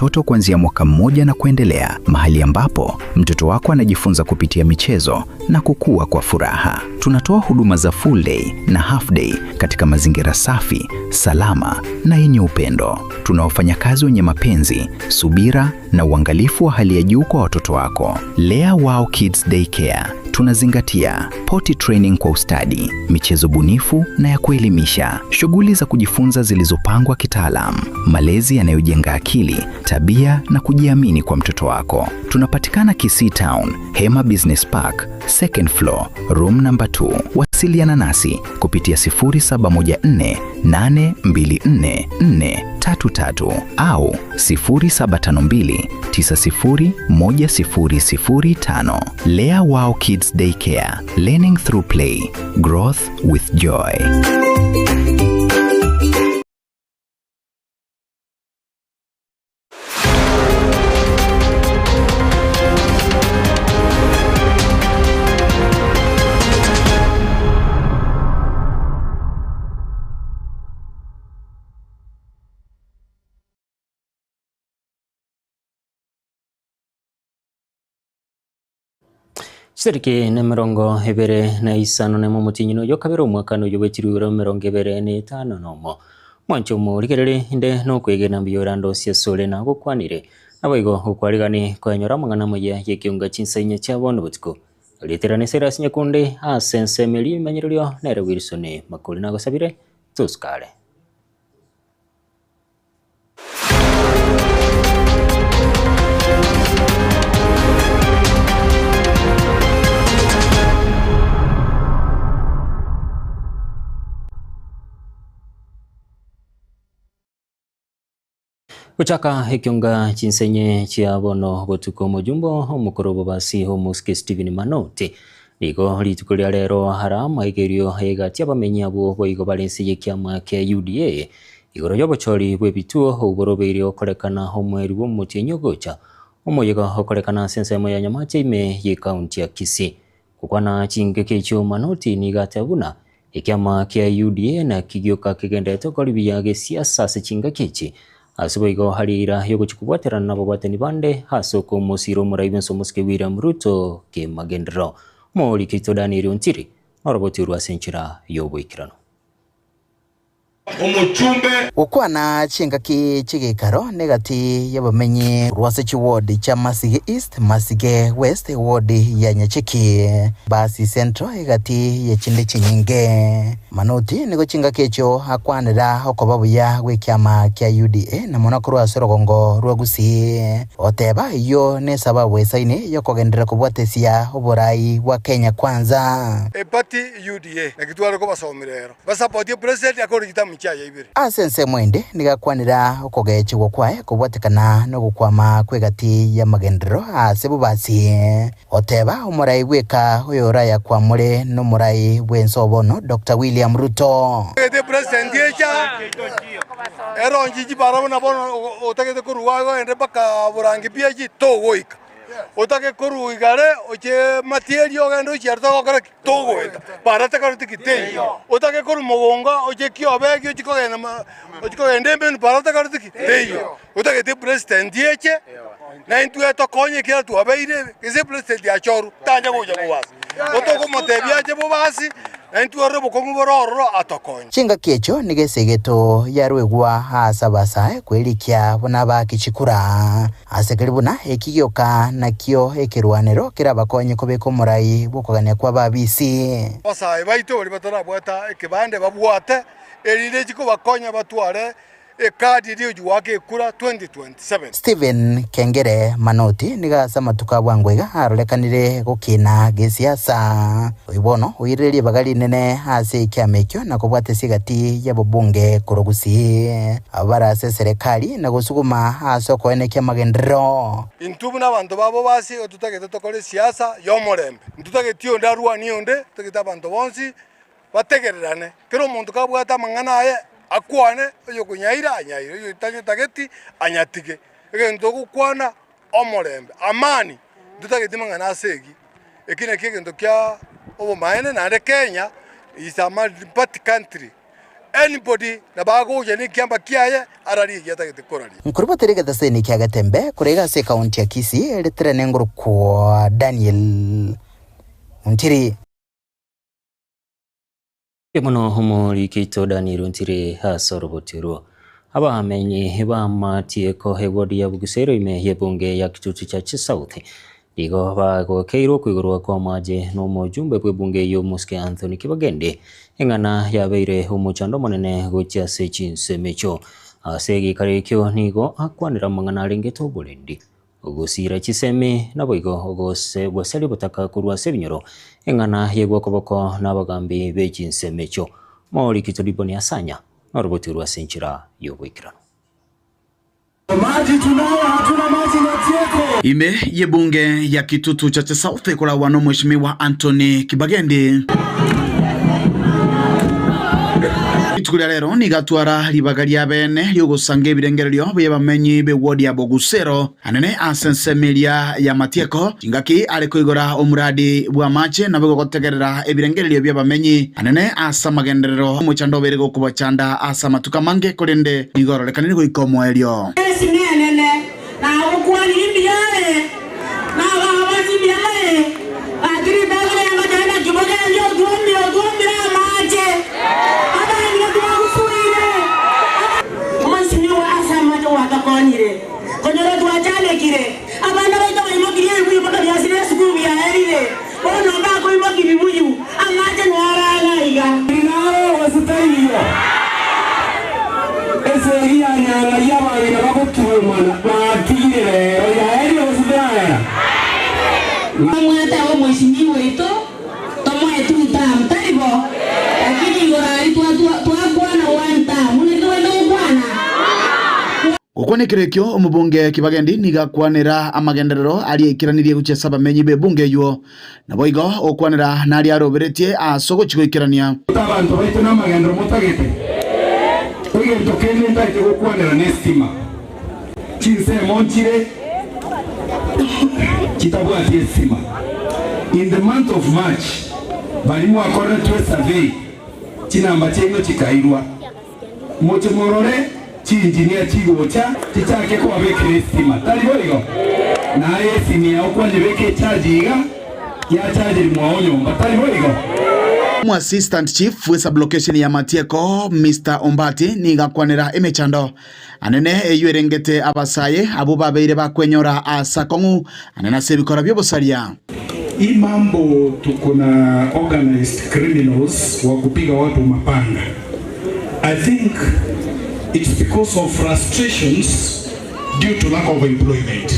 Watoto kuanzia mwaka mmoja na kuendelea, mahali ambapo mtoto wako anajifunza kupitia michezo na kukua kwa furaha. Tunatoa huduma za full day na half day katika mazingira safi, salama na yenye upendo. Tuna wafanyakazi wenye mapenzi, subira na uangalifu wa hali ya juu kwa watoto wako. Lea Wow Kids Daycare tunazingatia potty training kwa ustadi, michezo bunifu na ya kuelimisha, shughuli za kujifunza zilizopangwa kitaalam, malezi yanayojenga akili, tabia na kujiamini kwa mtoto wako. Tunapatikana Kisii Town, Hema Business Park, second floor, room number 2. Wasiliana nasi kupitia 0714 824 433 au 0752 901005. Lea Wow Kids Daycare, learning through play, growth with joy. Chitariki nemerongo ebere na isano nemo omotienyi noyo kabere omwakano oyo bwe chirwiro emerongo ebere na etano nomo. Mwanche omorigereri inde nokwegena mbuya orandosie asore nagokwanire. Naboigo okwarigani koenyora amang'ana amaya y'ekeunga chinsa inye chia bono botuko. Riterane Silas Nyakundi ase ensemo eria emenyererio nere Wilson Makori nagosabire tosikare. Gochaka ekionga chinsenye chia bono botuko omojumbe omokoro obobasi omosike Stephen Manoti nigo rituko ria rero ara amaigerio egati abamenyi abwo boigo bare ense y'ekiama kia UDA igoro y'obochori bw'ebituo obwo borobeire gokorekana omweri bw'omotienyi ogocha omoyega okorekana ase ensemo ya Nyamache ime y'ecounty ya Kisii. Gokwana chingaki echio Manoti nigo ateba buna Ekiama kia UDA naki gioka kegenderete gokora ebiya gesiasa ase chingaki echi. Ase boigo aria eira yogochia kobwaterana nababwatani bande ase okomosira omorai bwense omosike William Ruto kemagenderero. Omoriki oito Daniel Ontiri noroboti orwo ase enchera yoboikeranu. Omochumbe. Gokwana chingaki chi'egeikaro negati y'abamenyi korwa ase chiward chia Masige East, Masige West, eward ya Nyacheki, Basi Central egati y'echinde chinyinge. Manoti nigo chingaki echio akwanera okoba buya gw'ekiama kia UDA na mono korwa ase orogongo rwa Gusii. Goteba eyio nesababu esaine y'okogenderera kobwatesia oborai bwa Kenya Kwanza. Eparty UDA naki tware kobasomera ero. Basapotie president akore chitamu chiaye ibere. Ase ensemo ende nigo akwanera okogechigwa kwaye kobwatekana nogokwama kw'egati y'amagenderero ase bobasi, goteba omorai bweka oyorayakwamore nomorai bw'ense o bono Doctor William Ruto. Otagete president echa eronchi chibara buna bono otagete korwa iga ogende mpaka borangi PH togoika. Otake korwa igare oche matieri ogende ochie aria togokora ki? Togoeta. Bara takoreti ki? Teiyo. Otake korwa mogonga oche kiobegi ochie kogenda ma ochie kogenda embenu bara takoreti ki? Teiyo. Otagete epresident eche, na intwe etokonye ekiagera twabeire gese epresident achorwe, tanya gocha bobasi. Otokomotebia ache bobasi, na intwe orore obokong'u bore ororo atokonye. Chingaki echio nigo esegeto yarwegwa aase abasae kwerikia buna abaaki chikura. Ase keri buna eki gioka nakio ekerwanero kerabakonye kobeka omorai bw'okogania kw'ababisi. Abasae baito baria batarabwata ekebande babwate, erinde chikobakonya batware ekadi eria yochia goaka ekura 2027. Stephen Kengere Manoti nigo ase amatuko a bwango iga arorekanire gokina gesiasa. Oyio bono oirire ribaga rinene ase ekiama ekio na kobwatesia egati y'ababunge korwa Gusii abwo bare ase eserekari na gosuguma ase okoenekia amagenderero. Intwe buna abanto babo b'ase igo totagete tokore esiasa y'omorembe. Ntotageti onde arwanie onde, totagete abanto bonsi bategererane. Kera omonto kabwate amang'ana aye akwane, oyokonyaira anyaire, oyotanyetageti anyatige. Egento togokwana omorembe, amani, ntotageti mang'ana ase egi. Eki nakio egento kia obomaene naende Kenya is a multi party country. Anybody nabo agocha nekiamba kiaye ararie eki atagete koraria. Nkoribotera egetaseni kia Getembe korwa iga ase ekaunti ya Kisii eretire nengorokwa Daniel Ontiri. Mono omorikito Daniel Ontiri ase oroboti orwo. Abamenyi b'amatieko eward ya Bugisero ime y'ebunge ya Kitutu Church South nigo bagokeirwe okoigorwa kw'amache n'omojumbe bw'ebunge eyio Omosike Anthony Kibagende eng'ana yabeire omochando omonene gochia ase chinsemo echio. Ase egeikaro ekio nigo akwanera amang'ana arengete oborendi, ogosiira chisemi, naboigo ogose goseria obotaka korwa ase ebinyoro, eng'ana yaigwa koboko n'abagambi be chinsemo echio. Morikito Diboni Asanya noroboti orwo ase enchera y'oboikeranu. Ime y'ebunge ya Kitutu Chache South ekoragwa n'Omweshimiwa Anthony Kibagendi. Rituko ria rero nigo atwara ribaga ria beene ri'ogosanga ebirengererio bi'abamenyi b'ewodi ya Bogusero anene ase ensemo eria y'amatieko, chingaki are koigora omoradi bw'amache naboigo gotegerera ebirengererio bi'abamenyi anene ase amagenderero omochando obeire gokobachanda ase amatuko amange korende nigo ororekanire goika omoerio. Ase nenene nagokwanire mbuya are, na abaabasi mbuya bare, gaki ritang'ani riangotebia naki mogende otwomire, otwomire amache, abang'ina twagusuire. Omoisinigwa ase amache gwatokonyire, konyora twachandekire, abana baito baimokirie ebibuyu mpaka biasire esukuru biaerire, bono mbakoimokia ebibuyu, amache naro ang'e aiga. Naro gose taiyo, esegi ya nyang'ai y'abang'ina bagoturumana batigire rero yaerire gose teraera. Omwete omoisinigwa oito tomoe two term, tari bo? Lakini igoro aria twakwana one term, naki togende gokwana? Gokwana ekero ekio, omobunge Kibagendi nigo akwanera amagenderero aria aikeranirie gochia ase abamenyi b'ebunge eyio, naboigo gokwanera naria aroberetie ase ogochia goikerania. Abanto baito namagenderero motagete? Egento kende ntaete gokwanera nestima. Chinsemo nchire chitabwati estima. In the month of March baria mwakoreretwe esurvey chinamba chiaino chikairwa. Moche morore chiinjinia chigocha chichake kobabekera estima, tari boigo? Naye esimi yao kwanyebeka echarge iga, yachargeri mwao nyomba, tari boigo? Omo Assistant Chief bwe sublocation ya Matieko Mister Ombati nigo akwanera emechando anene eyio erengete abasae abwo babeire bakwenyora ase akong'u anene ase ebikora bi'obosaria. Hii mambo tuko na organized criminals wa kupiga watu mapanga. I think it's because of frustrations due to lack of employment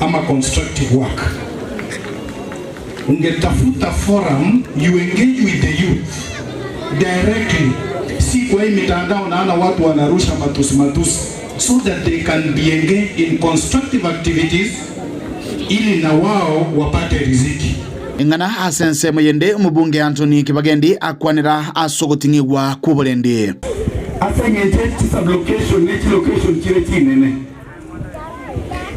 ama constructive work. Ungetafuta forum you engage with the youth directly, si kwa hii mitandao naona watu wanarusha matusi matusi, so that they can be engaged in constructive activities ili na wao wapate riziki. Eng'ana ase ensemo yende omobunge Anthony Kibagendi akwanera ase ogoting'igwa kw'oborendi. Ase engencho ye chisublocation ne chilocation chire chinene,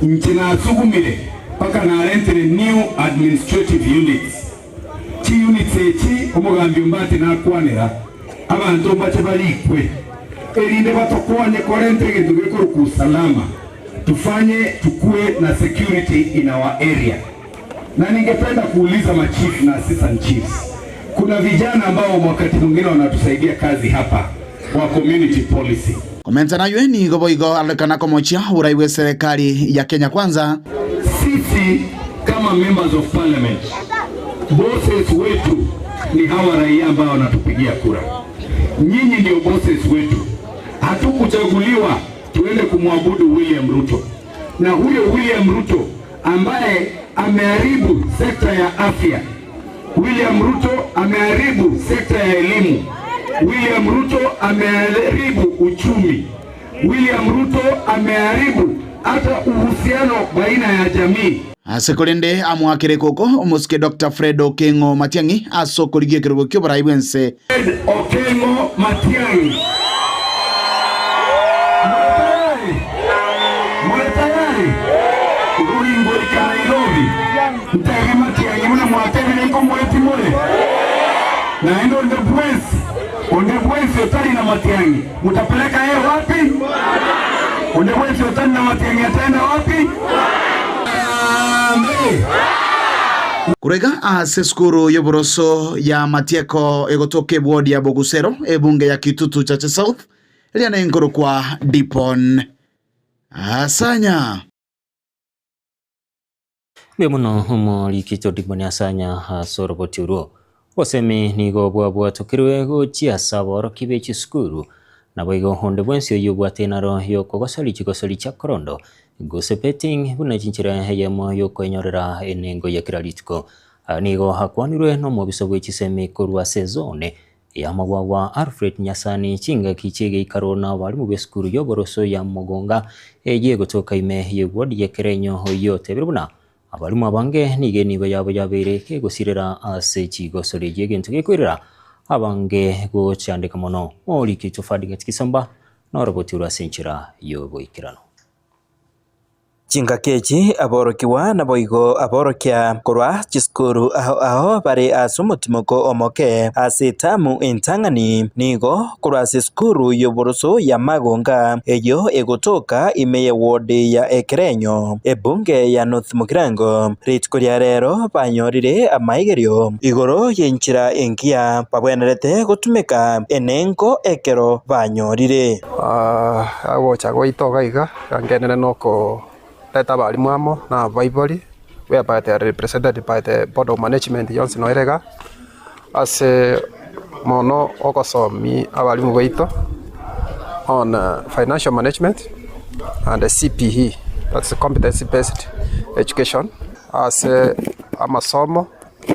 inche nasugumire mpaka narentire new administrative units. Chiunits echi omogambi Ombati nakwanera abanto mbache barikwe, erinde batokonye korenta egento gekorokwa usalama, tufanye tukue na security in our area. Na ningependa kuuliza machief na assistant chiefs, kuna vijana ambao wakati mwingine wanatusaidia kazi hapa wa community policy. Komenta naywe nigo boigo arorekana komochia oborai bw'eserekari ya Kenya Kwanza. Sisi kama members of parliament, bosses wetu ni hawa raia ambao wanatupigia kura. Nyinyi ndio bosses wetu. Hatukuchaguliwa tuende kumwabudu William Ruto, na huyo William Ruto ambaye ameharibu sekta ya afya, William Ruto ameharibu sekta ya elimu, William Ruto ameharibu uchumi, William Ruto ameharibu hata uhusiano baina ya jamii. Ase korende amoakere koko omosike Doctor Fred Okengo Matiang'i ase okorigia ekerogo ki'oborai bw'ense. Fred Okengo Matiang'i. More tayari? More tayari? Ngoringorika Nairobi ntebe Matiang'i buna mwatebire nkomoeti more? Naende onde bwensi, onde bwensi. otari na Matiang'i mutapeleka yeye wapi? Onde bwensi otari na Matiang'i ataenda wapi? Harambee! Korega ase esukuru y'oboroso ya Matieko egotoka eward ya Bogusero, ebunge ya Kitutu Chache South, eria nenkorokwa Dipon Asanya. Mbuya mono omoriki Todimoni Asanya ase oroboti orwo. Obosemi nigo bwabwatokirwe gochia ase aborokia be chisukuru, naboigo onde bwensi oyio obwate enaro y'okogosori chigosori chia korondo gose betting buna chinchera eyemo y'okoenyorera enengo ya kera rituko. Aya nigo akwanirwe nomobisa bwe chisemi korwa ase ezone y'amagwagwa Alfred Nyasani chingaki chi'egeikaro na abarimu b'esukuru y'oboroso ya Mogonga eyio egotoka ime y'eward ya Kerenyo oyio otebire buna abarimu abange nigo enibo yabo yabeire kegosirera ase chigosori echio egento gekoirera abange gochandeka mono. Moriki Tofadi Gatikisamba noroboti orwo ase enchera y'oboikeranu. Chingaki echi aborokigwa naboigo aborokia korwa chisukuru ao ao bare ase omotimoko omoke ase etamu entang'ani, nigo korwa ase esukuru y'oboroso ya Magonga eyio egotoka ime y'eward ya Ekerenyo, ebunge ya North Mugirango. Rituko ria rero banyorire amaigerio igoro y'enchera engiya babwenerete gotumeka enengo ekero banyorire. Agocha gwaito iga iga, ngenere nokoreta abalimu amo na abaibori, whereby they are represented by the board of management yonsi noyo ere iga, ase mono ogosomia abalimu baito on financial management and CBE, that's competency based education, ase amasomo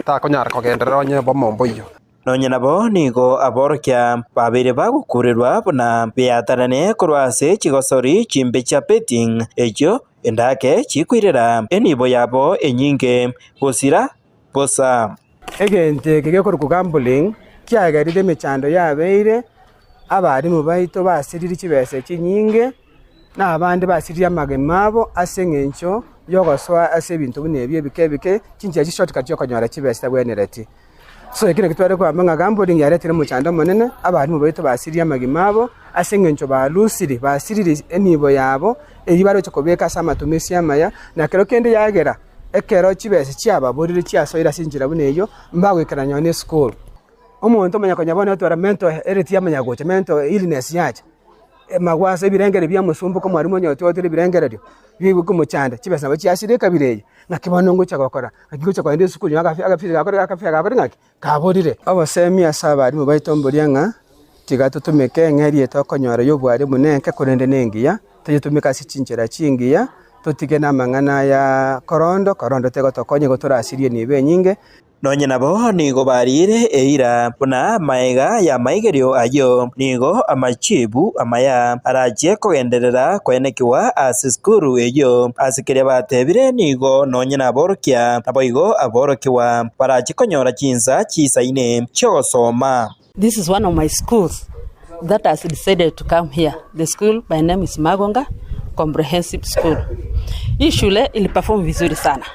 takonyara kogenderera onye bomo mboiyo. Nonya nabo nigo aborokia babeire bagokurerwa buna beatanane korwa ase chigosori chimbe chia betting, echio endake chikoirera enibo yabo enyinge gosira bosa. Egento eke gekorokwa gambling kiagerire emechando yabeire, abalimu baito basirire chibesa chinyinge, na abande basirire amagima abo ase eng'encho y'ogosoa ase ebinto buna ebi ebike ebike, chinchera chi shortcut chiokonyora chibesa chitabwenereti. So ekio nakio tware kogamba ng'a gambling yaretire omochando omonene, abalimu baito basiririe amagima abo, ase eng'encho balusiri, basirire enibo yabo, eyio baroche kobeka ase amatumisi amaya, na kero kende yagera ekero chibesa chiababorire chiasoire ase enchera buna eyio, mbagoikerana nonye na esukuru. Omonto omanya konya bono otwara mental health yamanya gocha, mental illness yacha, amagwaso ebirengererio biamosumboka omwalimu onye otwatire ebirengererio, bigokomochanda, chibesa nabo chiasire ekabira eye, ng'aki bono ngocha gokora, ng'aki ngocha kogenda esukuru nyowe agafe agafiri gakore gakafia gakore ng'aki, kaborire. Obosemi ase abalimu baito mboria ng'a, tiga totumeke eng'eria eye tokonyora ya obwalimu nenke korende nengiya, toyetumeke ase chinchera chingiya, totige na amang'ana aya korondo, korondo tegotokonya igo torasirie enibo enyinge. Nonye nabo nigo bariire eira buna magega y'amaigerio ayio, nigo amachibu amaya arachie kogenderera koenekigwa ase esukuru eyio. Ase keria batebire nigo nonye naborokia, naboigo aborokigwa barachie konyora chinsa chisaine chi'ogosoma. This is one of my schools that has decided to come here. The school by name is Magonga Comprehensive School. Hii shule iliperform vizuri sana.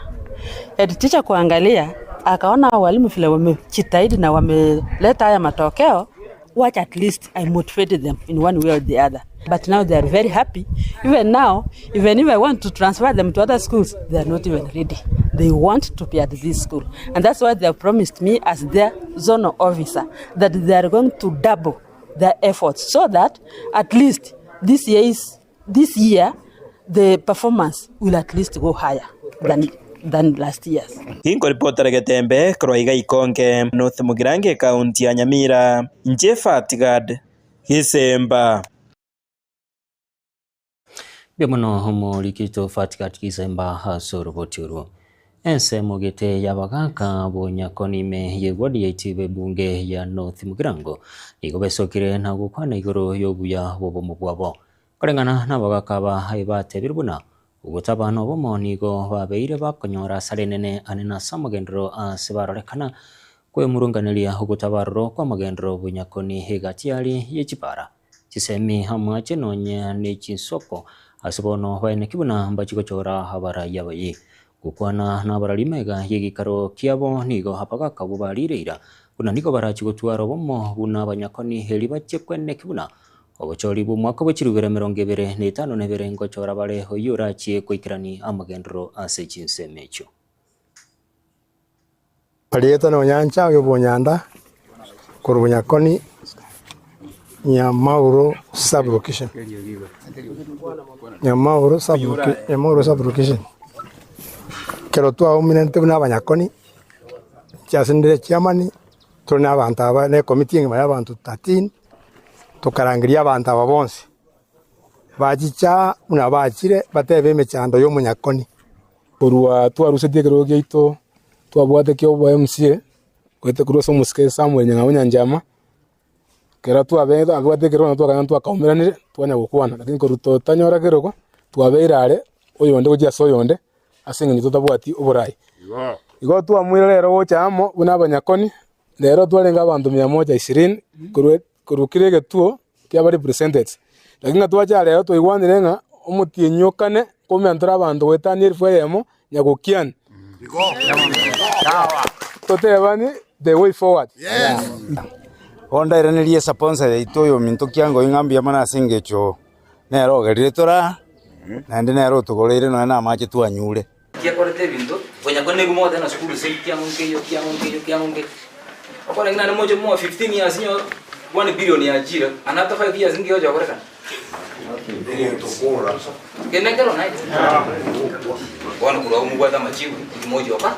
Head teacher kuangalia akaona walimu vile wamejitahidi na wameleta haya matokeo, watch at least I motivated them in one way or the other. But now they are very happy. Even now, even if I want to transfer them to other schools, they are not even ready. They want to be at this school. And that's why they have promised me as their zonal officer that they are going to double their efforts so that at least this year, is, this year the performance will at least go higher than than last year's. Inkoripotera Getembe korwa iga Ikonge, North Mugirango ekaunti ya Nyamira, inche Fatgad Gisemba. Mbuya mono omorikito Fatgad Gisemba ase oroboti orwo. Ensemo gete y'abagaka b'Onyakoni ime y'eward ya Itibo ebunge ya North Mugirango nigo besokire na gokwana igoro y'obuya bw'obomo bwabo. Koreng'ana n'abagaka aba ebatebire buna ogotaba nobomo nigo babeire bakonyora asara enene ane nase amagenderero ase barorekana kwemurunganeria ogotaba aroro kw'amagenderero bw'Onyakoni egati yari ye chipara chisemi amache nonya ne chinsoko ase bono baeneki buna mbachi gochora abarai abaye. Gokwana nabarari mega y'egeikaro kiabo nigo abagaka abwo barire eira Buna nigo barachi gotwara obomo buna abanyakoni erio bachie kweneki buna obochori bw'omwaka bwe chirubere 2052 ngochora bare oyio orachie koikerani amagenderero ase chinsemo echio. Marieta nonyancha oyo bw'Onyanda korwa Bonyakoni Nyamauro sub-location, Nyamauro sub-loca Nyamauro sub-location. Ekero twaumerete buna abanyakoni, chiasendire chiamani, tore na abanto aba na ekomiti engima ya abanto 13, tokarangeria abanto aba bonsi, bachicha buna bachire batebe emechando ya omonyakoni. Korwa twarusetie ekerogo giaito twabwate kia obo MCA, goeta korwa ase omosike Samuel Nyang'au Nyanchama, ekero twabete abwate ekerogo nabo twakagenda twakaumeranire twanya gokwana, lakini korwa totanyora kerogo, twabeire are oyonde gochia ase oyonde ase eng'encho totabwati oborai. Igo twamoire rero gocha amo buna abanyakoni, rero twarenge abanto mia moja ishirini korwa korwa kera egetuo kiaba represented. Lakini ng'a twacha rero twaigwanire ng'a omotienyi o kane komentore abanto goetania elfu eyemo nyagokiani. Totebani the way forward. Bono ndairanerie esaponsor yaito oyominto kiangoi ng'a mbuya mono ase engencho nere ogerire tore aa, naende nere otogoreire nonya na amache twanyure. Kiakorete ebinto, konya kore nigo mogoteba na sukuru ase kiang'o nkeiyo, kiang'o nkeiyo, kiang'o nkeiyo. Okore ng'a naende moche moe 15 years onye 1 billion yachire, another 5 years nki egocha gokorekana? Kende nkero naye? Bono korwa abwo mobwate amachibu, nki mochi goka?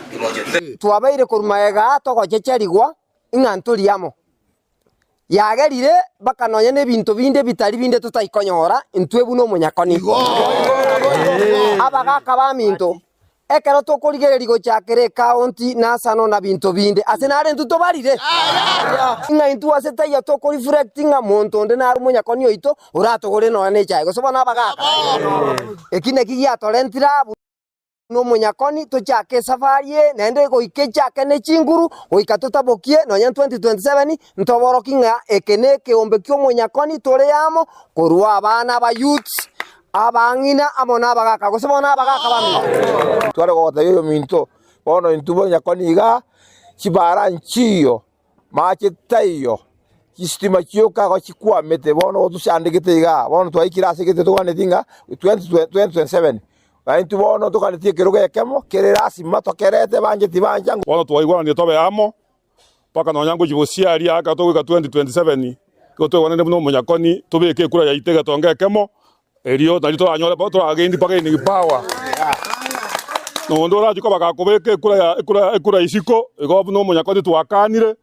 Nki mochi. Twabeire korwa magega togochecherigwa ng'a ntori amo. Yagerire mpaka nonya nebinto binde bitari binde totaikonyora intwe buna omonyakoni. Abagaka baminto, ekero tokorigereria gochakera ekaonti na asano na binto binde, ase nare intwe tobarire? Ng'a intwe ase taiyo tokoreflect ng'a monto onde nare omonyakoni oito oratogore nonya nechae, gose bono abagaka? Eki naki giatorentire abwo. Nomonyakoni tochake esafari eye naende goika echake ne chinguru goika totabokie nonya 2027 ntoborokie ng'a eke nekeombe ki'omonyakoni tore amo korwa abana aba youths abang'ina amo nabagaka gose bono abagaka baminto. Tware gotebia oyominto, bono intwe bonyakoni igaa, chibara nchiyo, mache taiyo, chistima chioka igo chikwamete, bono otochandegete igaa, bono twaikire ase egete toganeti ng'a 2027, na intwe bono toganetie ekerogo ekemo kere lasima tokerete banche tibancha. Bono twaigwananire tobe amo, mpaka nonya ngochia bosia aria ekero togoika 2027, igo twaigwananire buna omonyakoni, tobeke ekura yaito egetonga ekemo, Erio nario toranyore toragende mpaka in power. Na onde orache koba gakobeka ekura ya ekura ekura isiko, igo buna omonyakoni twakanire,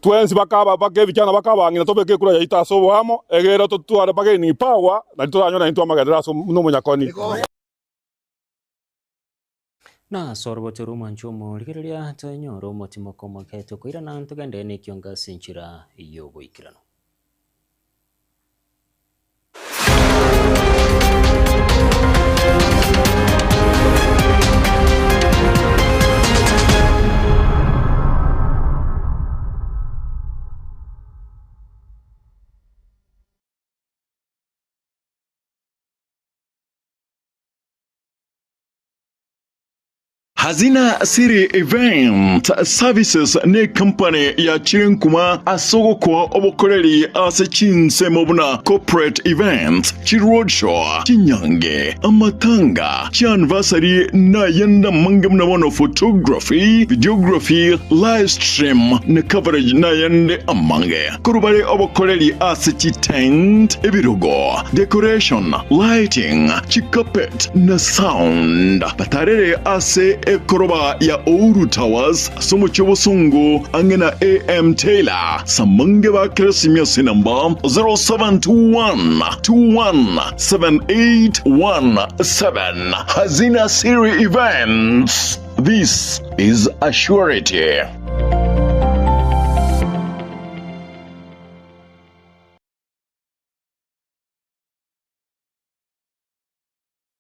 twensi bakaba baka ebichana baka abang'ina tobeke ekura yaito ase oboamo, egere totware mpaka in power, nario toranyore naintwe amagenderero ase buna omonyakoni. Na ase orogoto rw'omwancho omorigereria tonyore omotimoko omoke tokoirana togende nekiongo ase enchera y'oboikeranu. Hazina City Event Services necompany yachire nkuma ase ogokoa obokoreri ase chinsemo buna corporate events, chiroadshow, chinyange, amatanga, chianniversary nayende amange buna bono photography, videography, live stream na coverage nayende amange. Korwa bare obokoreri ase chitent, ebirogo, decoration, lighting, chicarpet, na sound. Batarere ase ekoroba ya Ouru Towers ase omochie obosongo ang'e na AM Taylor. Samange ba Keresimia ase enamba 0721 21 7817. Hazina Siri Events. This is a surety.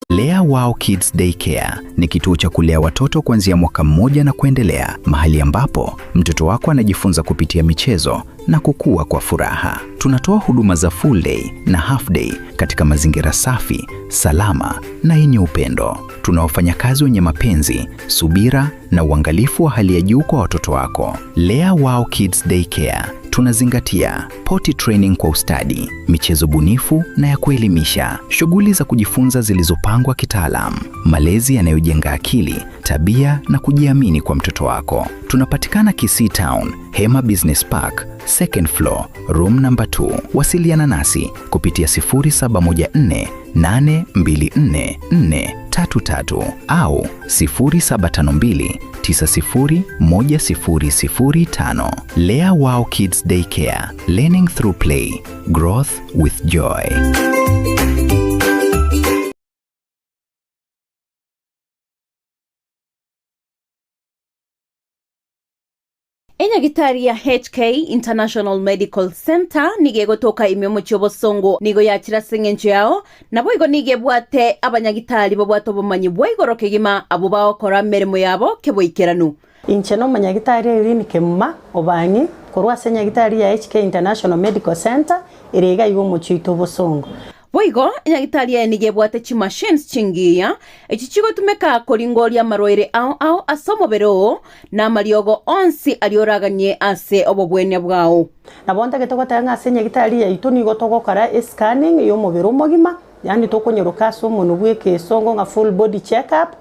Lea Wow Kids Daycare ni kituo cha kulea watoto kuanzia mwaka mmoja na kuendelea, mahali ambapo mtoto wako anajifunza kupitia michezo na kukua kwa furaha. Tunatoa huduma za full day na half day katika mazingira safi, salama na yenye upendo. Tuna wafanyakazi wenye mapenzi, subira na uangalifu wa hali ya juu kwa watoto wako. Lea Wow Kids Daycare tunazingatia potty training kwa ustadi, michezo bunifu na ya kuelimisha, shughuli za kujifunza zilizopangwa kitaalam, malezi yanayojenga akili, tabia na kujiamini kwa mtoto wako. Tunapatikana Kisii Town, Hema Business Park, second floor, room number 2. Wasiliana nasi kupitia 0714 824 433 au 0752 901005. Lea Wow Kids Daycare, learning through play, growth with joy. Enyagitari ya HK International Medical Center nigo egotoka ime omochie obosongo nigo yachire ase eng'encho yao, naboigo nigo ebwate abanyagitari babwate obomanyi bwa igoro kegima abwo bagokora emeremo yabo keboikeranu. Inche nomonyagitari Irene Kemuma Obang'i korwa ase enyagitari ya HK International Medical Centre ere iga iga omochie oito obosongo. Boigo, enyagitari eye nigo ebwate chimachines chingiya, echi chigotumeka koringoria amarwaire ao ao ase omobere oo, na amariogo onsi aria oraganie ase obobwenia bwao. Nabo ntagete goteba ng'a ase enyagitari yaito nigo togokora escanning y'omobere omogima, yaani tokonyoroka ase omonwe bw'ekesongo ng'a full body check up,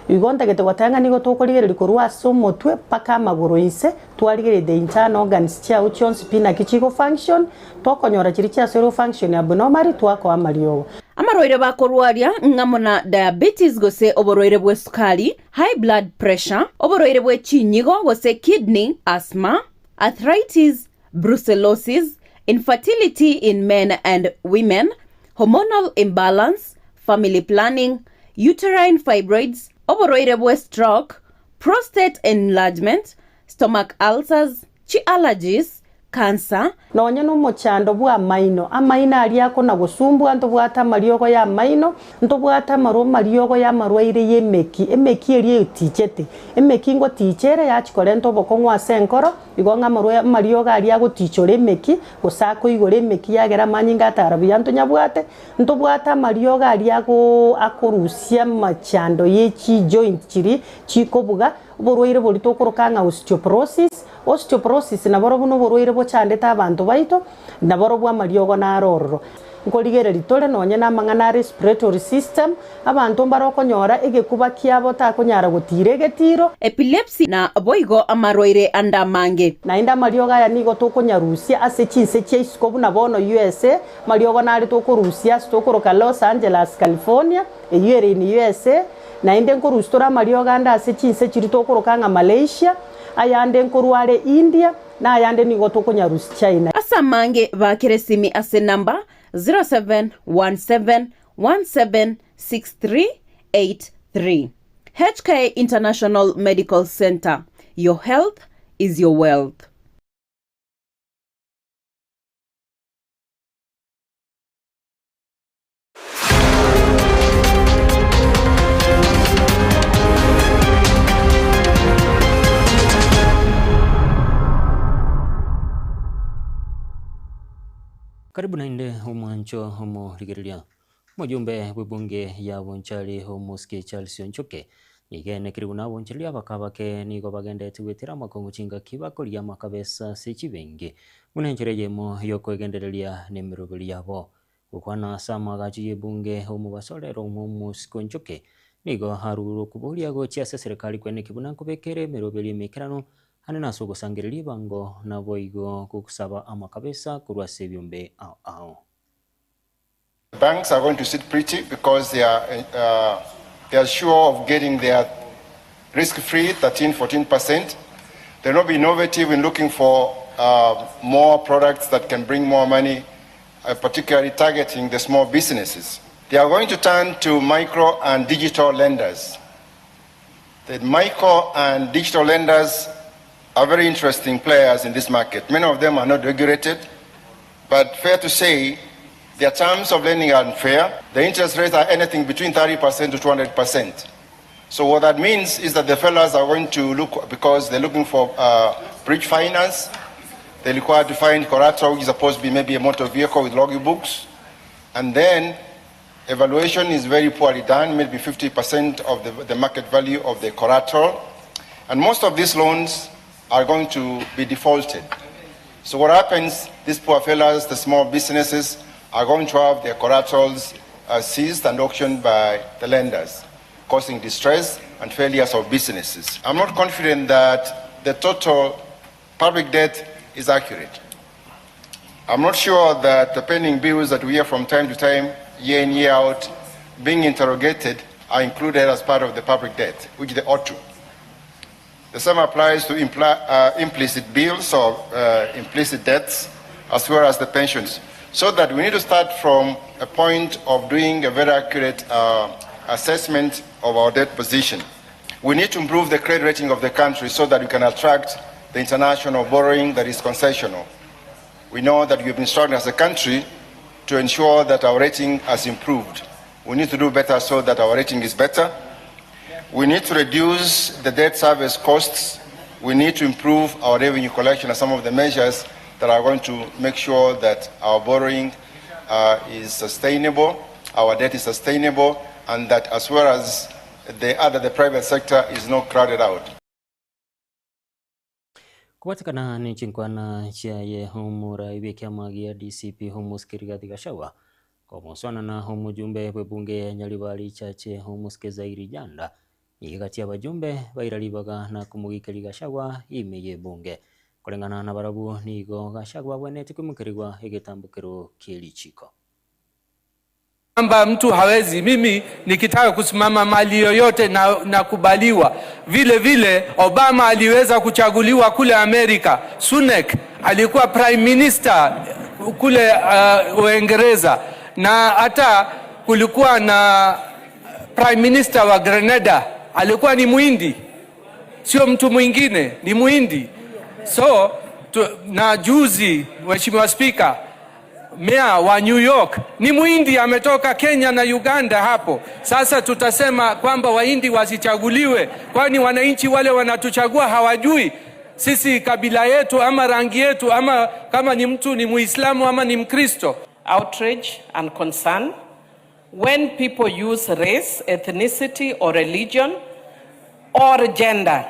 igo ntagete goteba ng'a nigo tokorigereria korwa ase omotwe mpaka amagoro inse, twarigereria the internal organs chiao chionsi pi naki chigo function, Tokonyora chiria chiasoirwe function abnormally twakoa amariogo. Amarwaire bakorwaria ng'amo na diabetes gose oborwaire bw'esukari, high blood pressure, oborwaire bwe chinyigo gose kidney, asthma, arthritis, brucellosis, infertility in men and women, hormonal imbalance, family planning, uterine fibroids, oborwaire bwe stroke, prostate enlargement, stomach ulcers, chi allergies, cancer, Nonya nomochando bw'amaino, amaino aria akona-gosumbua, ntobwate amariogo y'amaino, ntobwate amarwa amariogo y'amarwaire y'emeki, emeki eria etichete. Emeki ngoticha ere yachia korenta obokong'u ase enkoro, igo ng'a amarwa amariogo aria agotichora emeki, gose akoigora emeki yagera amanyinga atara buya ntonyabwate, ntobwate amariogo aria agoo akorusia amachando ye chijoint chiria chikobuga, oborwaire boria tokoroka ng'a osteoporosis, Osteoporosis naborobwo noborwaire bochandete abanto baito, naborobwo amariogo naro ororo. Nkorigereria tore nonye namang'ana a respiratory system, abanto mbare okonyora egekuba kiabo takonyara gotiira egetiro. Epilepsy na boigo amarwaire ande amange. Naende amariogo aya nigo tokonyarusia ase chinse chia isiko buna bono USA, amariogo nare tokorusia ase tokoroka Los Angeles, California, eyio ere in USA, naende nkorusia tore amariogo ande ase chinse chiria tokoroka ng'a Malaysia, Ayande nkorwa are India, na ayande nigo tokonyarusia China. Ase amange baakere esimi ase enamba 0717176383. HK International Medical Centre, your health is your wealth. Karibu naende omwancho omorigereria. Omojumbe bw'ebunge ya Bonchari Omosike Charles Onchoke nigo enekire buna abonchoreria abake nigo bagenderete goetera amakong'u chingaki bakorigia amakabesa ase chibenki buna enchera eyemo y'okoegendereria nemeroberi yabo. Gokwana ase amaagacho y'ebunge omobaso rero omosike Onchoke nigo arure okoboria gochia ase eserekari kweneki buna nkobekere emeroberi emeikeranu ande nase ogosangereria ebango naboigo gosaba amakabesa korwa ase ebiombe ao ao. Banks are going to sit pretty because they are, uh, they are sure of getting their risk-free 13, 14%. They'll not be innovative in looking for uh, more products that can bring more money, uh, particularly targeting the small businesses. They are going to turn to micro and digital lenders. The micro and digital lenders are very interesting players in this market. Many of them are not regulated, but fair to say, their terms of lending are unfair. The interest rates are anything between 30% to 200%. So what that means is that the fellows are going to look, because they're looking for uh, bridge finance, they require to find collateral, which is supposed to be maybe a motor vehicle with logbooks, and then Evaluation is very poorly done, maybe 50% of the, the market value of the collateral. And most of these loans are going to be defaulted. So what happens, these poor fellows, the small businesses, are going to have their collaterals uh, seized and auctioned by the lenders, causing distress and failures of businesses. I'm not confident that the total public debt is accurate. I'm not sure that the pending bills that we hear from time to time, year in, year out, being interrogated are included as part of the public debt, which they ought to. The same applies to impl- implicit bills or implicit debts, as well as the pensions. So that we need to start from a point of doing a very accurate assessment of our debt position. We need to improve the credit rating of the country so that we can attract the international borrowing that is concessional. We know that we've been struggling as a country to ensure that our rating has improved. We need to do better so that our rating is better. We need to reduce the debt service costs. We need to improve our revenue collection and some of the measures that are going to make sure that our borrowing is sustainable, our debt is sustainable, and that as well as the other, the private sector is not crowded out. Kobwatekana ne chinkwana chiaye omorai bw'ekiama gia DCP Omosike Rigathi Gachagua, komoswanana omojumbe bw'ebunge ya Nyaribari Chache Omosike Zairi Janda, nigo egati abajumbe baira ribaga na komogikeria Gachagua ime y'ebunge. Koreng'ana nabarabwo nigo Gachagua abwenerete koimokerigwa egetambokero ki'erichiko. Kwamba mtu hawezi, mimi nikitaka kusimama mali yoyote na nakubaliwa. Vile vile Obama aliweza kuchaguliwa kule Amerika. Sunak alikuwa prime minister kule Uingereza, na hata kulikuwa na prime minister wa Grenada alikuwa ni Muhindi, sio mtu mwingine, ni Muhindi. So tu, na juzi Mheshimiwa Spika, Meya wa New York ni Muhindi, ametoka Kenya na Uganda hapo. Sasa tutasema kwamba Wahindi wasichaguliwe, kwani wananchi wale wanatuchagua hawajui sisi kabila yetu ama rangi yetu ama kama ni mtu ni Muislamu ama ni Mkristo. Outrage and concern when people use race, ethnicity or religion or gender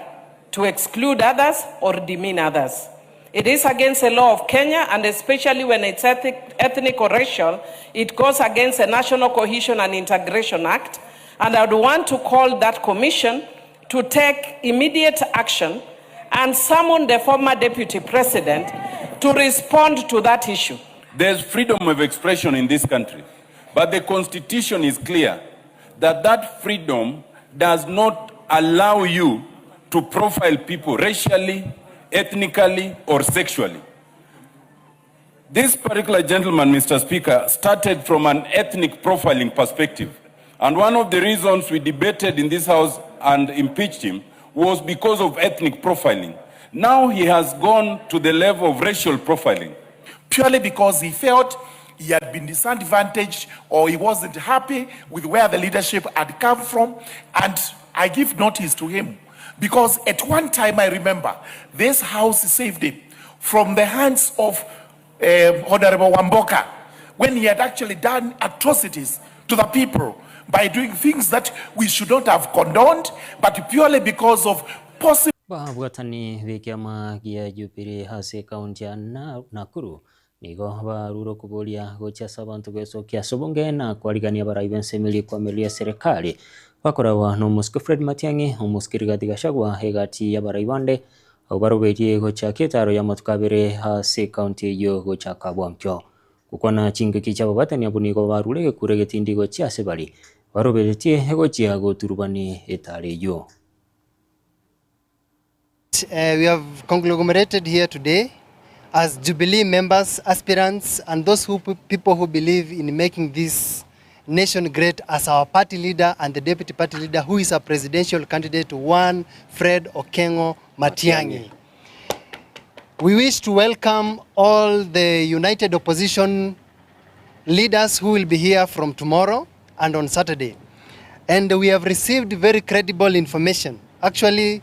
to exclude others or demean others. It is against the law of Kenya, and especially when it's ethnic or racial, it goes against the National Cohesion and Integration Act. And I would want to call that commission to take immediate action and summon the former deputy president to respond to that issue. There's freedom of expression in this country, but the constitution is clear that that freedom does not allow you to profile people racially, ethnically, or sexually. This particular gentleman, Mr. Speaker, started from an ethnic profiling perspective. And one of the reasons we debated in this house and impeached him was because of ethnic profiling. Now he has gone to the level of racial profiling. Purely because he felt he had been disadvantaged or he wasn't happy with where the leadership had come from. And I give notice to him because at one time I remember this house saved him from the hands of Honorable Wamboka when he had actually done atrocities to the people by doing things that we should not have condoned, but purely because of possible Babwatani b'ekiama gia Jubilee ase ekaunti ya Nakuru nigo barure okoboria gochia ase abanto besokia ase obonge na kwarigania abarai b'ensemeri ekwamiria eserekari bakoragwa na omosike Fred Matiang'i, omosike Rigathi Gachagua egati y'abarai bande abwo barobetie gochaka etaro y'amatuko abere ase ekaunti eyio gochaka bwankio. Gokwana chingaki chi'ababatani abwo nigo barure egekuro egetindi gochia ase bari baroberetie egochia goturubani etaro eyio. We have conglomerated here today as Jubilee members, aspirants, and those who people who believe in making this nation great as our party leader and the deputy party leader, who is a presidential candidate, one Fred Okengo Matiang'i. We wish to welcome all the united opposition leaders who will be here from tomorrow and on Saturday. And we have received very credible information. Actually,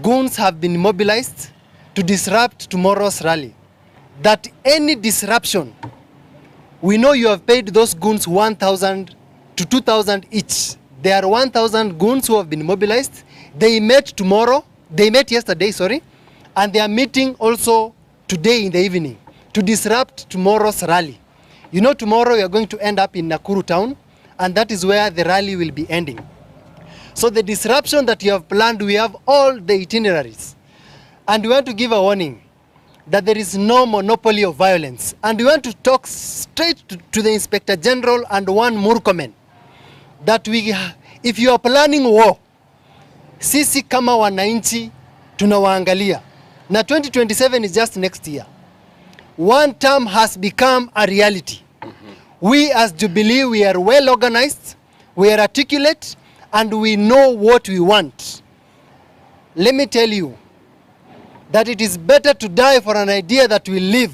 goons have been mobilized to disrupt tomorrow's rally. That any disruption, we know you have paid those goons 1,000 to 2000 each. There are 1000 goons who have been mobilized. They met tomorrow, they met yesterday, sorry, and they are meeting also today in the evening to disrupt tomorrow's rally. You know tomorrow we are going to end up in Nakuru town and that is where the rally will be ending. So the disruption that you have planned, we have all the itineraries. And we want to give a warning that there is no monopoly of violence. And we want to talk straight to, to the Inspector General and one Murkomen that we, if you are planning war, sisi kama wananchi tunawaangalia. Na 2027 is just next year. One term has become a reality. We as Jubilee, we are well organized, we are articulate, and we know what we want. Let me tell you that it is better to die for an idea that will live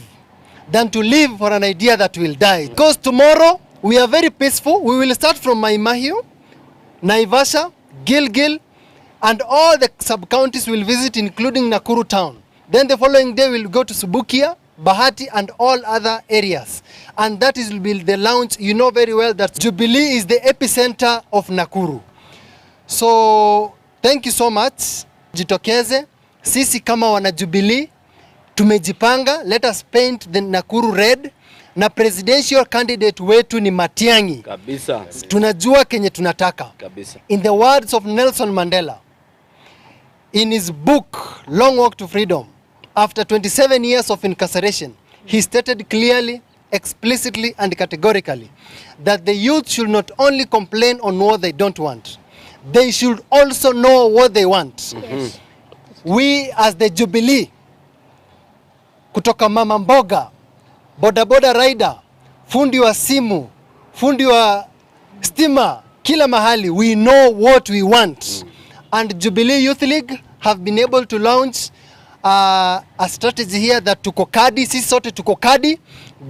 than to live for an idea that will die. Because tomorrow, we are very peaceful. We will start from Maimahio, Naivasha, Gilgil, and all the sub-counties we'll visit, including Nakuru town. Then the following day, we'll go to Subukia, Bahati, and all other areas. And that is will be the launch. You know very well that Jubilee is the epicenter of Nakuru. So thank you so much. Jitokeze. Sisi kama wana Jubilee tumejipanga. Let us paint the Nakuru red. Na presidential candidate wetu ni Matiang'i. Kabisa. Tunajua kenye tunataka. Kabisa. In the words of Nelson Mandela, in his book Long Walk to Freedom, after 27 years of incarceration, he stated clearly, explicitly, and categorically that the youth should not only complain on what they don't want, they should also know what they want. Yes. We as the Jubilee, kutoka mama mboga, bodaboda rider, fundi wa simu, fundi wa stima, kila mahali, we know what we want. And Jubilee Youth League have been able to launch a strategy here that tuko kadi, sisi sote tuko kadi,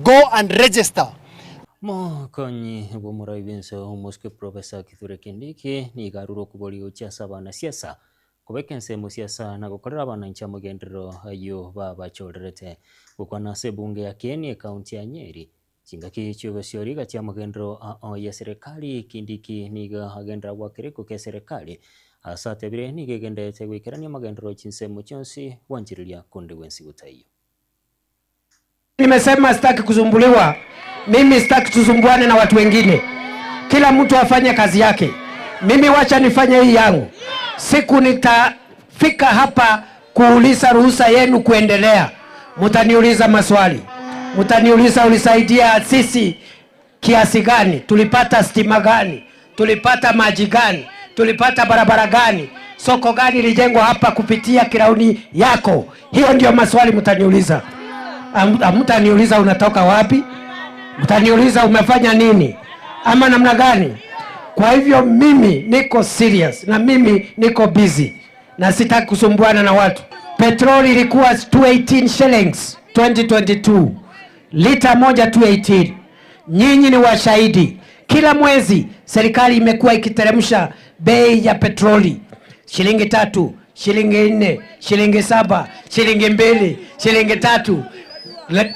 go and register. Mokonyi bw'omorai bw'ense omosike Professor Kithure Kindiki nigo arure okoboria gochia ase abanasiasa kobeka ensemo siasa na gokorera abananchi amagenderero ayio babachorerete. Gokwana ase ebunge ya Kieni ekaunti ya Nyeri chingaki chi'obosiori gati y'amagenderero ao ya serikali Kindiki nigo agenderera gwakera eko kia serikali ase atebire nigo egendererete goikerania amagenderero chinsemo chionsi gwanchereria konde bwensi gotaiyo. Nimesema sitaki kusumbuliwa, mimi sitaki tusumbuane na watu wengine. Kila mtu afanye kazi yake. Mimi wacha nifanye hii yangu. Siku nitafika hapa kuuliza ruhusa yenu kuendelea, mutaniuliza maswali, mutaniuliza ulisaidia sisi kiasi gani, tulipata stima gani, tulipata maji gani, tulipata barabara gani, soko gani ilijengwa hapa kupitia kirauni yako. Hiyo ndio maswali mtaniuliza. Hamtaniuliza unatoka wapi, mtaniuliza umefanya nini ama namna gani. Kwa hivyo mimi niko serious na mimi niko busy na sitaki kusumbuana na watu. Petroli ilikuwa 218 shillings 2022, lita moja 218. Nyinyi ni washahidi, kila mwezi serikali imekuwa ikiteremsha bei ya petroli shilingi 3, shilingi 4, shilingi 7, shilingi 2, shilingi 3.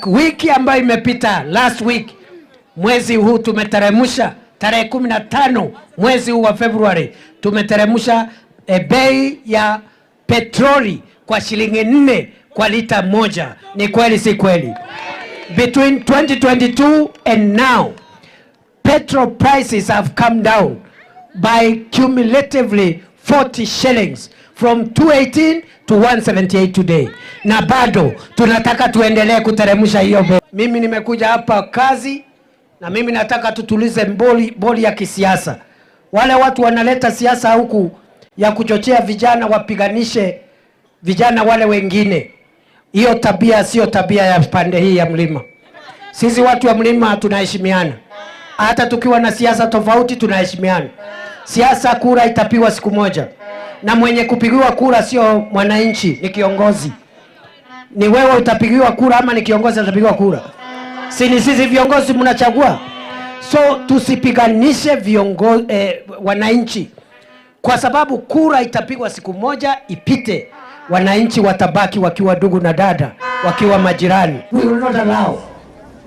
Wiki ambayo imepita, last week, mwezi huu tumeteremsha tarehe 15 mwezi huu wa February tumeteremsha bei ya petroli kwa shilingi 4 kwa lita moja. Ni kweli si kweli? Between 2022 and now, petrol prices have come down by cumulatively 40 shillings from 218 to 178 today. Na bado tunataka tuendelee kuteremsha hiyo bei. Mimi nimekuja hapa kazi na mimi nataka tutulize boli ya kisiasa. Wale watu wanaleta siasa huku ya kuchochea vijana wapiganishe vijana wale wengine. Hiyo tabia sio tabia ya pande hii ya mlima. Sisi watu wa mlima tunaheshimiana. Hata tukiwa na siasa tofauti tunaheshimiana. Siasa kura itapigwa siku moja. Na mwenye kupigiwa kura sio mwananchi, ni kiongozi. Ni wewe utapigiwa kura ama ni kiongozi atapigiwa kura? Si ni sisi viongozi mnachagua? So tusipiganishe wananchi, kwa sababu kura itapigwa siku moja ipite. Wananchi watabaki wakiwa ndugu na dada, wakiwa majirani. We will not allow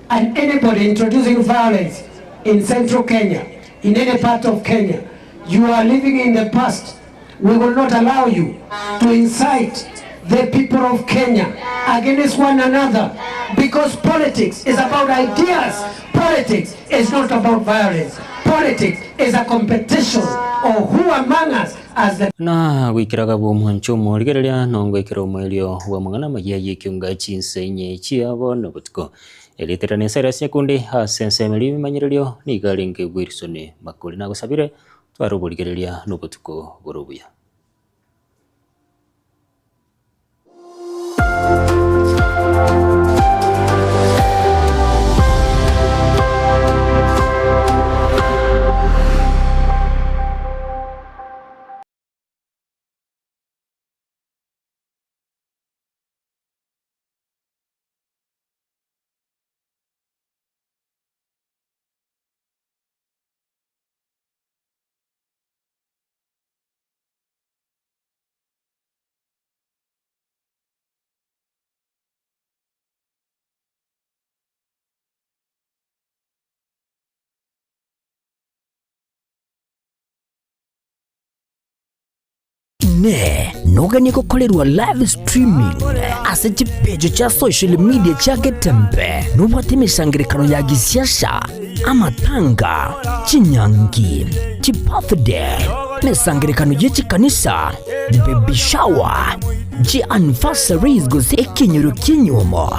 and anybody introducing violence in Central Kenya. in any part of Kenya, you are living in the past. We will not allow you to incite the people of Kenya against one another because politics is about ideas. Politics is not about violence. Politics is a competition of who among us as the Na goikeraga bw'omwancho omorigereria nongoikera omoerio bw'amang'ana amayia y'ekiunga chinsenye chiabo nobotuko. Erietera na Cyrus Nyakundi ase ensemo eria ebimanyererio nigo arenge Wilson Makori nagosabire tware oborigereria nobotuko bore obuya. Inee! Noganie gokorerwa live streaming ase chipeji chia social media chia Getembe? Nobwate emesangerekano ya gisiasa, amatanga, chinyangi, chibirthday, emesangerekano ye chikanisa, baby shower, chianniversaries gose ekenyoro ki'enyiomo?